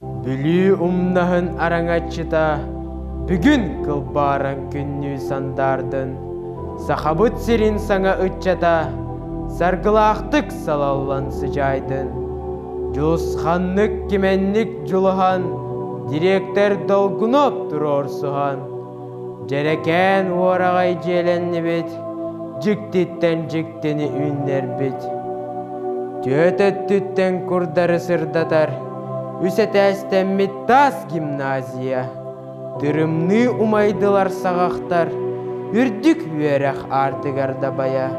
Бүлүү умнаһын араҥаччыта бүгүн кылбааран күннүү сандаардын, Сахабыт сирин саҥа ыччата саргылаахтык салаллан сыдьаайдын. Дьулусханнык кимэнник дьулуһан, дириэктэр Долгунов туруорсуһан, Дьэрэкээн уораҕай дьиэлэннибит, дьиктиттэн дьиктини үүннэрбит. Түөрт өттүттэн курдары сырдатар, үс этээстэммит таас гимназия, тырымныы умайдылар саҕахтар, үрдүк үөрэх аартыгар дабайа.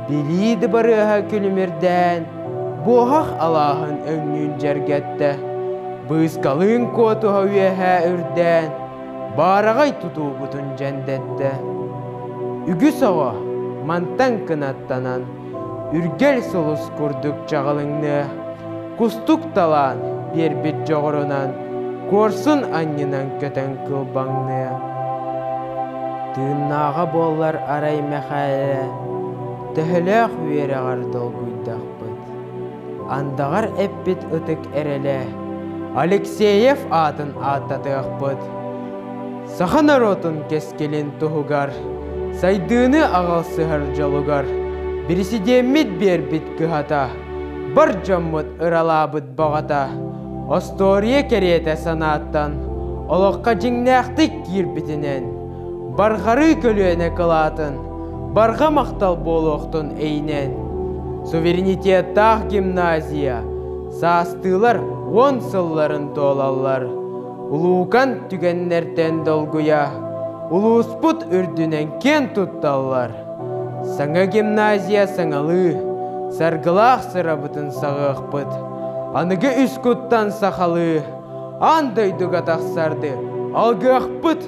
Билии дыбарыаһа күлүмүрдээн, буоһах алааһын өҥнүүн дьэргэттэ, быыскалыын куотуһа үөһээ үрдээн, баараҕай тутуубутун дьэндэттэ. Үгүс оҕо мантан кынаттанан, үргэл сулус курдук чаҕылыҥныа, кустук талаан биэрбит дьоҕурунан куорсун анньынан көтөн кылбаҥныа. Тыыннааҕа буоллар арай Мэхээлэ төһөлөөх үөрэҕэр долгуйдахпыт. Андаҕар эппит ытык эрэлэ Алексеев аатын ааттатыахпыт. Саха норуотун кэскилин туһугар, сайдыыны аҕалсыһар дьолугар Бирисидиэммит биэрбит кыһата, бар дьоммут ыралаабыт баҕата, остуоруйа кэриэтэ санааттан олоххо дьиҥнээхтик киирбитинэн, барҕарыы көлүөнэ кылаатын барҕа махтал буолуохтун эйинэн. Суверенитеттаах гимназия саастыылар 10 сылларын туолаллар. Улуукан түгэннэртэн долгуйа, улууспут үрдүнэн киэн тутталлар. Саҥа гимназия саҥалыы, саргылаах сырабытын саҕыахпыт. Аныгы үс куттан сахалыы, аан дойдуга тахсарды алгыахпыт!